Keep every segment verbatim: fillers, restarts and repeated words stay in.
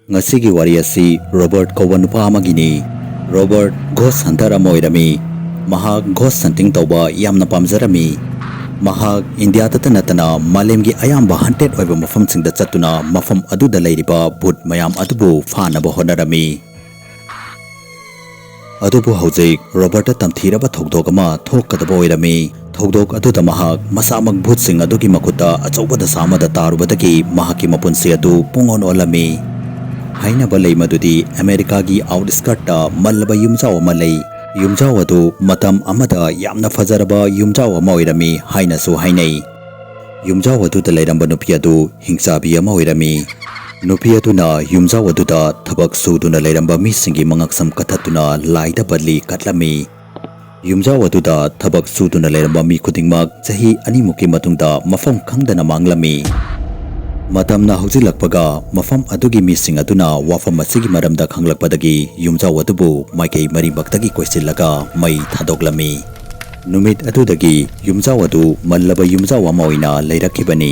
ꯉꯁꯤꯒꯤ ꯋꯥꯔꯤ ꯑꯁꯤ ꯔꯣꯕꯔꯠ ꯀꯧꯕ ꯅꯨꯄꯥ ꯑꯃꯒꯤꯅꯤ꯫ ꯔꯣꯕꯔꯠ ghost hunter ꯑꯃ ꯑꯣꯏꯔꯝꯃꯤ꯫ ꯃꯍꯥꯛ ghost hunting ꯇꯧꯕ ꯌꯥꯝꯅ ꯄꯥꯝꯖꯔꯝꯃꯤ꯫ ꯃꯍꯥꯛ ꯏꯟꯗꯤꯌꯥꯗꯇ ꯅꯠꯇꯅ ꯃꯥꯂꯦꯝꯒꯤ ꯑꯌꯥꯝꯕ haunted ꯑꯣꯏꯕ ꯃꯐꯝꯁꯤꯡꯗ ꯆꯠꯇꯨꯅ ꯃꯐꯝ ꯑꯗꯨꯗ ꯂꯩꯔꯤꯕ ꯚꯨꯠ ꯃꯌꯥꯝ ꯑꯗꯨꯕꯨ ꯐꯥꯅꯕ ꯍꯣꯠꯅꯔꯝꯃꯤ꯫ ꯑꯗꯨꯕꯨ ꯍꯧꯖꯤꯛ ꯔꯣꯕꯔꯠꯇ ꯇꯝꯊꯤꯔꯕ ꯊꯧꯗꯣꯛ ꯑꯃ ꯊꯣꯛꯀꯗꯕ ꯑꯣꯏꯔꯝꯃꯤ꯫ ꯊꯧꯗꯣꯛ ꯑꯗꯨꯗ ꯃꯍꯥꯛ ꯃꯁꯥꯃꯛ ꯚꯨꯠꯁꯤꯡ ꯑꯗꯨꯒꯤ ꯃꯈꯨꯠꯇ ꯑꯆꯧꯕ ꯗꯁꯥ ꯑꯃꯗ ꯇꯥꯔꯨꯕꯗꯒꯤ ꯃꯍꯥꯛꯀꯤ ꯃꯄꯨꯟꯁꯤ ꯑꯗꯨ ꯄꯨꯡꯑꯣꯟ ꯑꯣꯜꯂꯝꯃꯤ꯫ ꯍꯥꯏꯅꯕ ꯂꯩ ꯃꯗꯨꯗꯤ ꯑꯃꯦꯔꯤꯀꯥꯒꯤ outskirtꯇ ꯃꯜꯂꯕ ꯌꯨꯝꯖꯥꯎ ꯑꯃ ꯂꯩ꯫ ꯌꯨꯝꯖꯥꯎ ꯑꯗꯨ ꯃꯇꯝ ꯑꯃꯗ ꯌꯥꯝꯅ ꯐꯖꯔꯕ ꯌꯨꯝꯖꯥꯎ ꯑꯃ ꯑꯣꯏꯔꯝꯃꯤ ꯍꯥꯏꯅꯁꯨ ꯍꯥꯏꯅꯩ꯫ ꯌꯨꯝꯖꯥꯎ ꯑꯗꯨꯗ ꯂꯩꯔꯝꯕ ꯅꯨꯄꯤ ꯑꯗꯨ ꯍꯤꯡꯆꯥꯕꯤ ꯑꯃ ꯑꯣꯏꯔꯝꯃꯤ꯫ ꯅꯨꯄꯤ ꯑꯗꯨꯅ ꯌꯨꯝꯖꯥꯎ ꯑꯗꯨꯗ ꯊꯕꯛ ꯁꯨꯗꯨꯅ ꯂꯩꯔꯝꯕ ꯃꯤꯁꯤꯡꯒꯤ ꯃꯉꯛꯁꯝ ꯀꯠꯊꯠꯇꯨꯅ ꯂꯥꯏꯗ ꯕꯂꯤ ꯀꯠꯂꯝꯃꯤ꯫ ꯌꯨꯝꯖꯥꯎ ꯑꯗꯨꯗ ꯊꯕꯛ ꯁꯨꯗꯨꯅ ꯂꯩꯔꯝꯕ ꯃꯤ ꯈꯨꯗꯤꯡꯃꯛ ꯆꯍꯤ ꯑꯅꯤꯃꯨꯛꯀꯤ ꯃꯇꯨꯡꯗ ꯃꯐꯝ ꯈꯪꯗꯅ ꯃꯥꯡꯂꯝꯃꯤ꯫ ꯃꯇꯝꯅ ꯍꯧꯖꯤꯜꯂꯛꯄꯒ ꯃꯐꯝ ꯑꯗꯨꯒꯤ ꯃꯤꯁꯤꯡ ꯑꯗꯨꯅ ꯋꯥꯐꯝ ꯑꯁꯤꯒꯤ ꯃꯔꯝꯗ ꯈꯪꯂꯛꯄꯗꯒꯤ ꯌꯨꯝꯖꯥꯎ ꯑꯗꯨꯕꯨ ꯃꯥꯏꯀꯩ ꯃꯔꯤꯃꯛꯇꯒꯤ ꯀꯣꯏꯁꯤꯜꯂꯒ ꯃꯩ ꯊꯥꯗꯣꯛꯂꯝꯃꯤ꯫ ꯅꯨꯃꯤꯠ ꯑꯗꯨꯗꯒꯤ ꯌꯨꯝꯖꯥꯎ ꯑꯗꯨ ꯃꯜꯂꯕ ꯌꯨꯝꯖꯥꯎ ꯑꯃ ꯑꯣꯏꯅ ꯂꯩꯔꯛꯈꯤꯕꯅꯤ꯫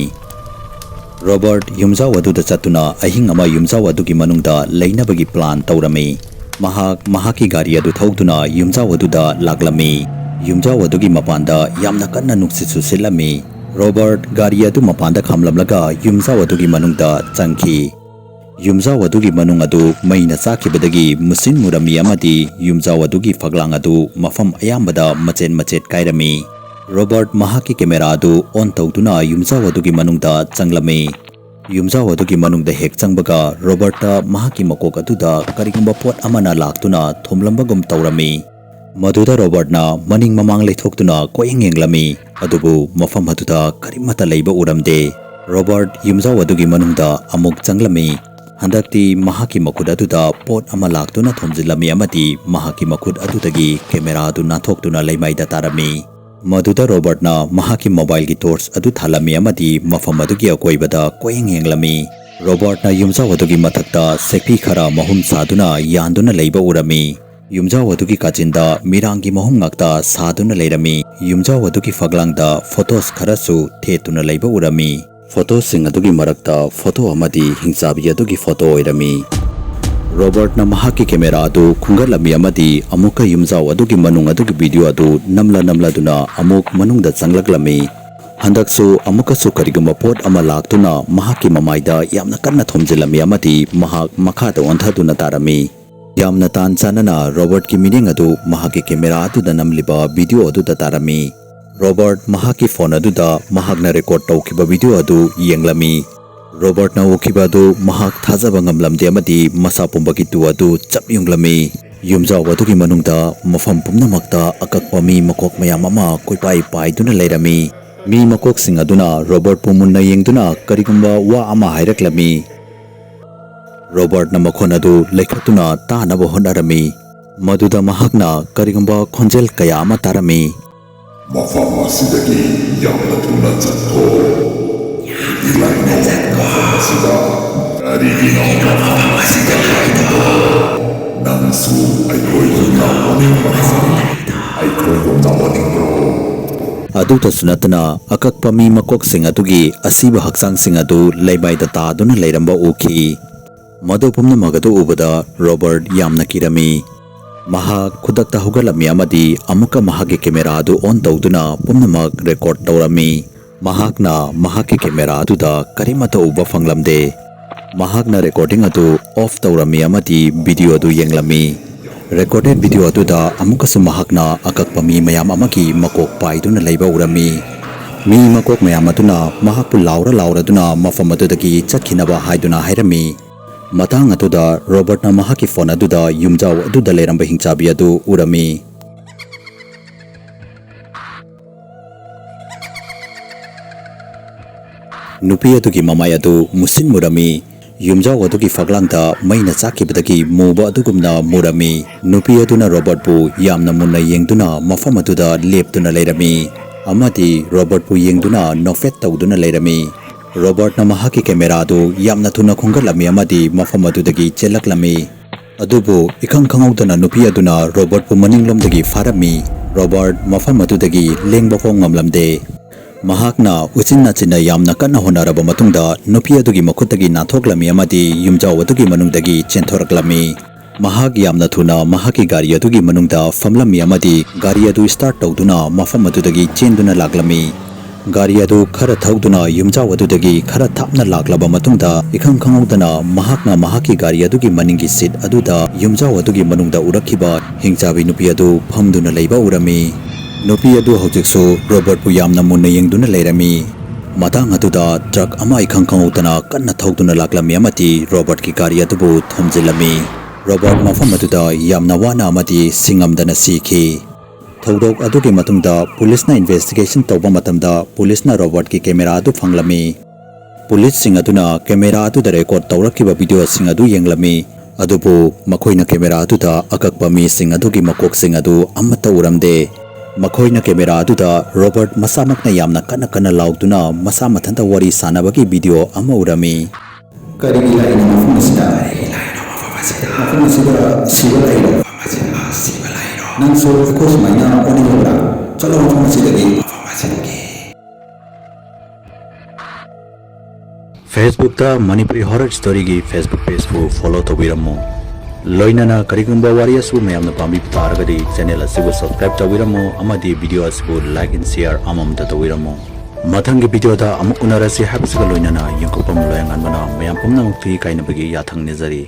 ꯔꯣꯕꯔꯠ ꯌꯨꯝꯖꯥꯎ ꯑꯗꯨꯗ ꯆꯠꯇꯨꯅ ꯑꯍꯤꯡ ꯑꯃ ꯌꯨꯝꯖꯥꯎ ꯑꯗꯨꯒꯤ ꯃꯅꯨꯡꯗ ꯂꯩꯅꯕꯒꯤ plan ꯇꯧꯔꯝꯃꯤ꯫ ꯃꯍꯥꯛ ꯃꯍꯥꯛꯀꯤ ꯒꯥꯔꯤ ꯑꯗꯨ ꯊꯧꯗꯨꯅ ꯌꯨꯝꯖꯥꯎ ꯑꯗꯨꯗ ꯂꯥꯛꯂꯝꯃꯤ꯫ ꯌꯨꯝꯖꯥꯎ ꯑꯗꯨꯒꯤ ꯃꯄꯥꯟꯗ ꯌꯥꯝꯅ ꯀꯟꯅ ꯅꯨꯡꯁꯤꯠꯁꯨ ꯁꯤꯠꯂꯝꯃꯤ꯫ ꯔꯣꯕꯔꯠ ꯒꯥꯔꯤ ꯑꯗꯨ ꯃꯄꯥꯟꯗ ꯈꯥꯝꯂꯝꯂꯒ ꯌꯨꯝꯖꯥꯎ ꯑꯗꯨꯒꯤ ꯃꯅꯨꯡꯗ ꯆꯪꯈꯤ꯫ ꯌꯨꯝꯖꯥꯎ ꯑꯗꯨꯒꯤ ꯃꯅꯨꯡ ꯑꯗꯨ ꯃꯩꯅ ꯆꯥꯛꯈꯤꯕꯗꯒꯤ ꯃꯨꯁꯤꯟ ꯃꯨꯔꯝꯃꯤ ꯑꯃꯗꯤ ꯌꯨꯝꯖꯥꯎ ꯑꯗꯨꯒꯤ ꯐꯛꯂꯥꯡ ꯑꯗꯨ ꯃꯐꯝ ꯑꯌꯥꯝꯕꯗ ꯃꯆꯦꯠ ꯃꯆꯦꯠ ꯀꯥꯏꯔꯝꯃꯤ꯫ ꯔꯣꯕꯔꯠ ꯃꯍꯥꯛꯀꯤ camera ꯑꯗꯨ on ꯇꯧꯗꯨꯅ ꯌꯨꯝꯖꯥꯎ ꯑꯗꯨꯒꯤ ꯃꯅꯨꯡꯗ ꯆꯪꯂꯝꯃꯤ꯫ ꯌꯨꯝꯖꯥꯎ ꯑꯗꯨꯒꯤ ꯃꯅꯨꯡꯗ ꯍꯦꯛ ꯆꯪꯕꯒ ꯔꯣꯕꯔꯠꯇ ꯃꯍꯥꯛꯀꯤ ꯃꯀꯣꯛ ꯑꯗꯨꯗ ꯀꯔꯤꯒꯨꯝꯕ ꯄꯣꯠ ꯑꯃꯅ ꯂꯥꯛꯇꯨꯅ ꯊꯣꯝꯂꯝꯕꯒꯨꯝ ꯇꯧꯔꯝꯃꯤ꯫ ꯃꯗꯨꯗ ꯔꯣꯕꯔꯠꯅ ꯃꯅꯤꯡ ꯃꯃꯥꯡ ꯂꯩꯊꯣꯛꯇꯨꯅ ꯀꯣꯏꯌꯦꯡ ꯌꯦꯡꯂꯝꯃꯤ, ꯑꯗꯨꯕꯨ ꯃꯐꯝ ꯑꯗꯨꯗ ꯀꯔꯤꯃꯠꯇ ꯂꯩꯕ ꯎꯔꯝꯗꯦ꯫ ꯔꯣꯕꯔꯠ ꯌꯨꯝꯖꯥꯎ ꯑꯗꯨꯒꯤ ꯃꯅꯨꯡꯗ ꯑꯃꯨꯛ ꯆꯪꯂꯝꯃꯤ꯫ ꯍꯟꯗꯛꯇꯤ ꯃꯍꯥꯛꯀꯤ ꯃꯈꯨꯠ ꯑꯗꯨꯗ ꯄꯣꯠ ꯑꯃ ꯂꯥꯛꯇꯨꯅ ꯊꯣꯝꯖꯤꯜꯂꯝꯃꯤ ꯑꯃꯗꯤ ꯃꯍꯥꯛꯀꯤ ꯃꯈꯨꯠ ꯑꯗꯨꯗꯒꯤ camera ꯑꯗꯨ ꯅꯥꯟꯊꯣꯛꯇꯨꯅ ꯂꯩꯃꯥꯏꯗ ꯇꯥꯔꯝꯃꯤ꯫ ꯃꯗꯨꯗ ꯔꯣꯕꯔꯠꯅ ꯃꯍꯥꯛꯀꯤ mobileꯒꯤ torch ꯑꯗꯨ ꯊꯥꯜꯂꯝꯃꯤ ꯑꯃꯗꯤ ꯃꯐꯝ ꯑꯗꯨꯒꯤ ꯑꯀꯣꯏꯕꯗ ꯀꯣꯏꯌꯦꯡ ꯌꯦꯡꯂꯝꯃꯤ꯫ ꯔꯣꯕꯔꯠꯅ ꯌꯨꯝꯖꯥꯎ ꯑꯗꯨꯒꯤ ꯃꯊꯛꯇ ꯁꯦꯛꯄꯤ ꯈꯔ ꯃꯍꯨꯝ ꯁꯥꯗꯨꯅ ꯌꯥꯟꯗꯨꯅ ꯂꯩꯕ ꯎꯔꯝꯃꯤ꯫ ꯌꯨꯝꯖꯥꯎ ꯑꯗꯨꯒꯤ ꯀꯥꯆꯤꯟꯗ ꯃꯤꯔꯥꯡꯒꯤ ꯃꯍꯨꯝ ꯉꯥꯛꯇ ꯁꯥꯗꯨꯅ ꯂꯩꯔꯝꯃꯤ꯫ ꯌꯨꯝꯖꯥꯎ ꯑꯗꯨꯒꯤ ꯐꯛꯂꯥꯡꯗ photos ꯈꯔꯁꯨ ꯊꯦꯠꯇꯨꯅ ꯂꯩꯕ ꯎꯔꯝꯃꯤ꯫ ꯐꯣꯇꯣꯁꯤꯡ ꯑꯗꯨꯒꯤ ꯃꯔꯛꯇ ꯐꯣꯇꯣ ꯑꯃꯗꯤ ꯍꯤꯡꯆꯥꯕꯤ ꯑꯗꯨꯒꯤ ꯐꯣꯇꯣ ꯑꯣꯏꯔꯝꯃꯤ꯫ ꯔꯣꯕꯔꯠꯅ ꯃꯍꯥꯛꯀꯤ ꯀꯦꯃꯦꯔꯥ ꯑꯗꯨ ꯈꯨꯟꯒꯠꯂꯝꯃꯤ ꯑꯃꯗꯤ ꯑꯃꯨꯛꯀ ꯌꯨꯝꯖꯥꯎ ꯑꯗꯨꯒꯤ ꯃꯅꯨꯡ ꯑꯗꯨꯒꯤ ꯚꯤꯗꯤꯑꯣ ꯑꯗꯨ ꯅꯝꯂ ꯅꯝꯂꯗꯨꯅ ꯑꯃꯨꯛ ꯃꯅꯨꯡꯗ ꯆꯪꯂꯛꯂꯝꯃꯤ꯫ ꯍꯟꯗꯛꯁꯨ ꯑꯃꯨꯛꯀꯁꯨ ꯀꯔꯤꯒꯨꯝꯕ ꯄꯣꯠ ꯑꯃ ꯂꯥꯛꯇꯨꯅ ꯃꯍꯥꯛꯀꯤ ꯃꯃꯥꯏꯗ ꯌꯥꯝꯅ ꯀꯟꯅ ꯊꯣꯝꯖꯤꯜꯂꯝꯃꯤ ꯑꯃꯗꯤ ꯃꯍꯥꯛ ꯃꯈꯥꯗ ꯑꯣꯟꯊꯗꯨꯅ ꯇꯥꯔꯝꯃꯤ꯫ ꯌꯥꯝꯅ ꯇꯥꯟ ꯆꯥꯅꯅ ꯔꯣꯕꯔꯠꯀꯤ ꯃꯤꯠꯌꯦꯡ ꯑꯗꯨ ꯃꯍꯥꯛꯀꯤ ꯀꯦꯃꯦꯔꯥ ꯑꯗꯨꯗ ꯅꯝꯂꯤꯕ ꯚꯤꯗꯤꯑꯣ ꯑꯗꯨꯗ ꯇꯥꯔꯝꯃꯤ꯫ ꯔꯣꯕꯔꯠ ꯃꯍꯥꯛꯀꯤ ꯐꯣꯟ ꯑꯗꯨꯗ ꯃꯍꯥꯛꯅ ꯔꯦꯀꯣꯔꯗ ꯇꯧꯈꯤꯕ ꯚꯤꯗꯤꯑꯣ ꯑꯗꯨ ꯌꯦꯡꯂꯝꯃꯤ꯫ ꯔꯣꯕꯔꯠꯅ ꯎꯈꯤꯕ ꯑꯗꯨ ꯃꯍꯥꯛ ꯊꯥꯖꯕ ꯉꯝꯂꯝꯗꯦ ꯑꯃꯗꯤ ꯃꯁꯥ ꯄꯨꯝꯕꯒꯤ ꯇꯨ ꯑꯗꯨ ꯆꯞ ꯌꯨꯡꯂꯝꯃꯤ꯫ ꯌꯨꯝꯖꯥꯎ ꯑꯗꯨꯒꯤ ꯃꯅꯨꯡꯗ ꯃꯐꯝ ꯄꯨꯝꯅꯃꯛꯇ ꯑꯀꯛꯄ ꯃꯤ ꯃꯀꯣꯛ ꯃꯌꯥꯝ ꯑꯃ ꯀꯣꯏꯄꯥꯏ ꯄꯥꯏꯗꯨꯅ ꯂꯩꯔꯝꯃꯤ꯫ ꯃꯤ ꯃꯀꯣꯛꯁꯤꯡ ꯑꯗꯨꯅ ꯔꯣꯕꯔꯠꯄꯨ ꯃꯨꯟꯅ ꯌꯦꯡꯗꯨꯅ ꯀꯔꯤꯒꯨꯝꯕ ꯋꯥ ꯑꯃ ꯍꯥꯏꯔꯛꯂꯝꯃꯤ꯫ ꯔꯣꯕꯔꯠꯅ ꯃꯈꯣꯟ ꯑꯗꯨ ꯂꯩꯈꯠꯇꯨꯅ ꯇꯥꯅꯕ ꯍꯣꯠꯅꯔꯝꯃꯤ꯫ ꯃꯗꯨꯗ ꯃꯍꯥꯛꯅ ꯀꯔꯤꯒꯨꯝꯕ ꯈꯣꯟꯖꯦꯜ ꯀꯌꯥ ꯑꯃ ꯇꯥꯔꯝꯃꯤ꯫ "ꯃꯐꯝ ꯑꯁꯤꯗꯒꯤ ꯌꯥꯝꯅ ꯊꯨꯅ ꯆꯠꯈꯣ꯫ ꯏꯂꯥꯏꯅꯧ ꯃꯐꯝ ꯑꯁꯤꯗ꯫ ꯀꯔꯤꯒꯤꯅꯣ ꯃꯐꯝ ꯑꯁꯤꯗ ꯂꯩꯔꯤꯕ? ꯅꯪꯁꯨ ꯑꯩꯈꯣꯏꯒꯨꯝꯅ ꯑꯣꯅꯤꯡꯕ꯭ꯔꯥ? ꯑꯩꯈꯣꯏꯒꯨꯝꯅ ꯑꯣꯅꯤꯡꯕ꯭ꯔꯣ?" ꯑꯗꯨꯇꯁꯨ ꯅꯠꯇꯅ, ꯑꯀꯛꯄ ꯃꯤ ꯃꯀꯣꯛꯁꯤꯡ ꯑꯗꯨꯒꯤ ꯑꯁꯤꯕ ꯍꯛꯆꯥꯡꯁꯤꯡ ꯑꯗꯨ ꯂꯩꯃꯥꯏꯗ ꯇꯥꯗꯨꯅ ꯂꯩꯔꯝꯕ ꯎꯈꯤ꯫ ꯃꯗꯨ ꯄꯨꯝꯅꯃꯛ ꯑꯗꯨ ꯎꯕꯗ ꯔꯣꯕꯔꯠ ꯌꯥꯝꯅ ꯀꯤꯔꯝꯃꯤ꯫ ꯃꯍꯥꯛ ꯈꯨꯗꯛꯇ ꯍꯧꯒꯠꯂꯝꯃꯤ ꯑꯃꯗꯤ ꯑꯃꯨꯛꯀ ꯃꯍꯥꯛꯀꯤ ꯀꯦꯃꯦꯔꯥ ꯑꯗꯨ ꯑꯣꯟ ꯇꯧꯗꯨꯅ ꯄꯨꯝꯅꯃꯛ ꯔꯦꯀꯣꯔꯗ ꯇꯧꯔꯝꯃꯤ꯫ ꯃꯍꯥꯛꯅ ꯃꯍꯥꯛꯀꯤ ꯀꯦꯃꯦꯔꯥ ꯑꯗꯨꯗ ꯀꯔꯤꯃꯠꯇ ꯎꯕ ꯐꯪꯂꯝꯗꯦ꯫ ꯃꯍꯥꯛꯅ ꯔꯦꯀꯣꯔꯗꯤꯡ ꯑꯗꯨ ꯑꯣꯐ ꯇꯧꯔꯝꯃꯤ ꯑꯃꯗꯤ ꯚꯤꯗꯤꯑꯣ ꯑꯗꯨ ꯌꯦꯡꯂꯝꯃꯤ꯫ ꯔꯦꯀꯣꯔꯗꯦꯗ ꯚꯤꯗꯤꯑꯣ ꯑꯗꯨꯗ ꯑꯃꯨꯛꯀꯁꯨ ꯃꯍꯥꯛꯅ ꯑꯀꯛꯄ ꯃꯤ ꯃꯌꯥꯝ ꯑꯃꯒꯤ ꯃꯀꯣꯛ ꯄꯥꯏꯗꯨꯅ ꯂꯩꯕ ꯎꯔꯝꯃꯤ꯫ ꯃꯤ ꯃꯀꯣꯛ ꯃꯌꯥꯝ ꯑꯗꯨꯅ ꯃꯍꯥꯛꯄꯨ ꯂꯥꯎꯔ ꯂꯥꯎꯔꯗꯨꯅ ꯃꯐꯝ ꯑꯗꯨꯗꯒꯤ ꯆꯠꯈꯤꯅꯕ ꯍꯥꯏꯗꯨꯅ ꯍꯥꯏꯔꯝꯃꯤ꯫ ꯃꯇꯥꯡ ꯑꯗꯨꯗ ꯔꯣꯕꯔꯠꯅ ꯃꯍꯥꯛꯀꯤ ꯐꯣꯟ ꯑꯗꯨꯗ ꯌꯨꯝꯖꯥꯎ ꯑꯗꯨꯗ ꯂꯩꯔꯝꯕ ꯍꯤꯡꯆꯥꯕꯤ ꯑꯗꯨ ꯎꯔꯝꯃꯤ꯫ ꯅꯨꯄꯤ ꯑꯗꯨꯒꯤ ꯃꯃꯥꯏ ꯑꯗꯨ ꯃꯨꯁꯤꯟ ꯃꯨꯔꯝꯃꯤ꯫ ꯌꯨꯝꯖꯥꯎ ꯑꯗꯨꯒꯤ ꯐꯛꯂꯥꯡꯗ ꯃꯩꯅ ꯆꯥꯛꯈꯤꯕꯗꯒꯤ ꯃꯨꯕ ꯑꯗꯨꯒꯨꯝꯅ ꯃꯨꯔꯝꯃꯤ꯫ ꯅꯨꯄꯤ ꯑꯗꯨꯅ ꯔꯣꯕꯔꯠꯄꯨ ꯌꯥꯝꯅ ꯃꯨꯟꯅ ꯌꯦꯡꯗꯨꯅ ꯃꯐꯝ ꯑꯗꯨꯗ ꯂꯦꯞꯇꯨꯅ ꯂꯩꯔꯝꯃꯤ ꯑꯃꯗꯤ ꯔꯣꯕꯔꯠꯄꯨ ꯌꯦꯡꯗꯨꯅ ꯅꯣꯛꯐꯦꯠ ꯇꯧꯗꯨꯅ ꯂꯩꯔꯝꯃꯤ꯫ ꯔꯣꯕꯔꯠꯅ ꯃꯍꯥꯛꯀꯤ ꯀꯦꯃꯦꯔꯥ ꯑꯗꯨ ꯌꯥꯝꯅ ꯊꯨꯅ ꯈꯣꯝꯒꯠꯂꯝꯃꯤ ꯑꯃꯗꯤ ꯃꯐꯝ ꯑꯗꯨꯗꯒꯤ ꯆꯦꯜꯂꯛꯂꯝꯃꯤ꯫ ꯑꯗꯨꯕꯨ ꯏꯈꯪ ꯈꯪꯍꯧꯗꯅ ꯅꯨꯄꯤ ꯑꯗꯨꯅ ꯔꯣꯕꯔꯠꯄꯨ ꯃꯅꯤꯡꯂꯣꯝꯗꯒꯤ ꯐꯥꯔꯝꯃꯤ꯫ ꯔꯣꯕꯔꯠ ꯃꯐꯝ ꯑꯗꯨꯗꯒꯤ ꯂꯦꯡꯕ ꯐꯥꯎ ꯉꯝꯂꯝꯗꯦ꯫ ꯃꯍꯥꯛꯅ ꯎꯆꯤꯟ ꯅꯥꯆꯤꯟꯅ ꯌꯥꯝꯅ ꯀꯟꯅ ꯍꯣꯠꯅꯔꯕ ꯃꯇꯨꯡꯗ ꯅꯨꯄꯤ ꯑꯗꯨꯒꯤ ꯃꯈꯨꯠꯇꯒꯤ ꯅꯥꯟꯊꯣꯛꯂꯝꯃꯤ ꯑꯃꯗꯤ ꯌꯨꯝꯖꯥꯎ ꯑꯗꯨꯒꯤ ꯃꯅꯨꯡꯗꯒꯤ ꯆꯦꯟꯊꯣꯔꯛꯂꯝꯃꯤ꯫ ꯃꯍꯥꯛ ꯌꯥꯝꯅ ꯊꯨꯅ ꯃꯍꯥꯛꯀꯤ ꯒꯥꯔꯤ ꯑꯗꯨꯒꯤ ꯃꯅꯨꯡꯗ ꯐꯝꯂꯝꯃꯤ ꯑꯃꯗꯤ ꯒꯥꯔꯤ ꯑꯗꯨ start ꯇꯧꯗꯨꯅ ꯃꯐꯝ ꯑꯗꯨꯗꯒꯤ ꯆꯦꯟꯗꯨꯅ ꯂꯥꯛꯂꯝꯃꯤ꯫ ꯒꯥꯔꯤ ꯑꯗꯨ ꯈꯔ ꯊꯧꯗꯨꯅ ꯌꯨꯝꯖꯥꯎ ꯑꯗꯨꯗꯒꯤ ꯈꯔ ꯊꯥꯞꯅ ꯂꯥꯛꯂꯕ ꯃꯇꯨꯡꯗ, ꯏꯈꯪ ꯈꯪꯍꯧꯗꯅ ꯃꯍꯥꯛꯅ ꯃꯍꯥꯛꯀꯤ ꯒꯥꯔꯤ ꯑꯗꯨꯒꯤ ꯃꯅꯤꯡꯒꯤ seat ꯑꯗꯨꯗ ꯌꯨꯝꯖꯥꯎ ꯑꯗꯨꯒꯤ ꯃꯅꯨꯡꯗ ꯎꯔꯛꯈꯤꯕ ꯍꯤꯡꯆꯥꯕꯤ ꯅꯨꯄꯤ ꯑꯗꯨ ꯐꯝꯗꯨꯅ ꯂꯩꯕ ꯎꯔꯝꯃꯤ꯫ ꯅꯨꯄꯤ ꯑꯗꯨ ꯍꯧꯖꯤꯛꯁꯨ ꯔꯣꯕꯔꯠꯄꯨ ꯌꯥꯝꯅ ꯃꯨꯟꯅ ꯌꯦꯡꯗꯨꯅ ꯂꯩꯔꯝꯃꯤ꯫ ꯃꯇꯥꯡ ꯑꯗꯨꯗ truck ꯑꯃ ꯏꯈꯪ ꯈꯪꯍꯧꯗꯅ ꯀꯟꯅ ꯊꯧꯗꯨꯅ ꯂꯥꯛꯂꯝꯃꯤ ꯑꯃꯗꯤ ꯔꯣꯕꯔꯠꯀꯤ ꯒꯥꯔꯤ ꯑꯗꯨꯕꯨ ꯊꯣꯝꯖꯤꯜꯂꯝꯃꯤ꯫ ꯔꯣꯕꯔꯠ ꯃꯐꯝ ꯑꯗꯨꯗ ꯌꯥꯝꯅ ꯋꯥꯅ ꯑꯃꯗꯤ ꯁꯤꯡꯉꯝꯗꯅ ꯁꯤꯈꯤ꯫ ꯊꯧꯗꯣꯛ ꯑꯗꯨꯒꯤ ꯃꯇꯨꯡꯗ ꯄꯨꯂꯤꯁꯅ investigation ꯇꯧꯕ ꯃꯇꯝꯗ, ꯄꯨꯂꯤꯁꯅ ꯔꯣꯕꯔꯠꯀꯤ camera ꯑꯗꯨ ꯐꯪꯂꯝꯃꯤ꯫ ꯄꯨꯂꯤꯁꯁꯤꯡ ꯑꯗꯨꯅ camera ꯑꯗꯨꯗ record ꯇꯧꯔꯛꯈꯤꯕ videoꯁꯤꯡ ꯑꯗꯨ ꯌꯦꯡꯂꯝꯃꯤ, ꯑꯗꯨꯕꯨ ꯃꯈꯣꯏꯅ camera ꯑꯗꯨꯗ ꯑꯀꯛꯄ ꯃꯤꯁꯤꯡ ꯑꯗꯨꯒꯤ ꯃꯀꯣꯛꯁꯤꯡ ꯑꯗꯨ ꯑꯃꯠꯇ ꯎꯔꯝꯗꯦ꯫ ꯃꯈꯣꯏꯅ camera ꯑꯗꯨꯗ ꯔꯣꯕꯔꯠ ꯃꯁꯥꯃꯛꯅ ꯌꯥꯝꯅ ꯀꯟꯅ ꯀꯟꯅ ꯂꯥꯎꯗꯨꯅ ꯃꯁꯥ ꯃꯊꯟꯇ ꯋꯥꯔꯤ ꯁꯥꯟꯅꯕꯒꯤ video ꯑꯃ ꯎꯔꯝꯃꯤ꯫ ꯀꯔꯤꯒꯤ ꯂꯥꯏꯅꯣ ꯃꯐꯝ ꯑꯁꯤꯗ? ꯀꯔꯤꯒꯤ ꯂꯥꯏꯅꯣ ꯃꯐꯝ ꯑꯁꯤꯗ? ꯃꯐꯝ ꯑꯁꯤꯗ ꯁꯤꯕ ꯂꯩꯔꯣ? ꯃꯐꯝ ꯑꯁꯤꯗ ꯁꯤꯕ ꯂꯩꯔꯣ? ꯅꯪꯁꯨ ꯑꯩꯈꯣꯏ ꯁꯨꯃꯥꯏꯅ ꯑꯣꯟꯅꯤꯡꯕ꯭ꯔꯥ? ꯆꯠꯂꯣ ꯃꯐꯝ ꯑꯁꯤꯗꯒꯤ꯫ ꯃꯐꯝ ꯑꯁꯤꯗꯒꯤ꯫ Facebookꯇ ꯃꯅꯤꯄꯨꯔꯤ horror storyꯒꯤ Facebook pageꯄꯨ follow ꯇꯧꯕꯤꯔꯝꯃꯨ꯫ ꯂꯣꯏꯅꯅ ꯀꯔꯤꯒꯨꯝꯕ ꯋꯥꯔꯤ ꯑꯁꯤꯕꯨ ꯃꯌꯥꯝꯅ ꯄꯥꯝꯕꯤꯕ ꯇꯥꯔꯒꯗꯤ channel ꯑꯁꯤꯕꯨ subscribe ꯇꯧꯕꯤꯔꯝꯃꯨ ꯑꯃꯗꯤ video ꯑꯁꯤꯕꯨ like and share ꯑꯃꯃꯝꯇ ꯇꯧꯕꯤꯔꯝꯃꯨ꯫ ꯃꯊꯪꯒꯤ videoꯗ ꯑꯃꯨꯛ ꯎꯅꯔꯁꯤ ꯍꯥꯏꯕꯁꯤꯒ ꯂꯣꯏꯅꯅ ꯌꯦꯡꯊꯣꯛꯄꯝ ꯂꯣꯌꯥꯉꯥꯟꯕꯅ ꯃꯌꯥꯝ ꯄꯨꯝꯅꯃꯛꯇ ꯏꯀꯥꯏꯅꯕꯒꯤ ꯌꯥꯊꯪ ꯅꯤꯖꯔꯤ꯫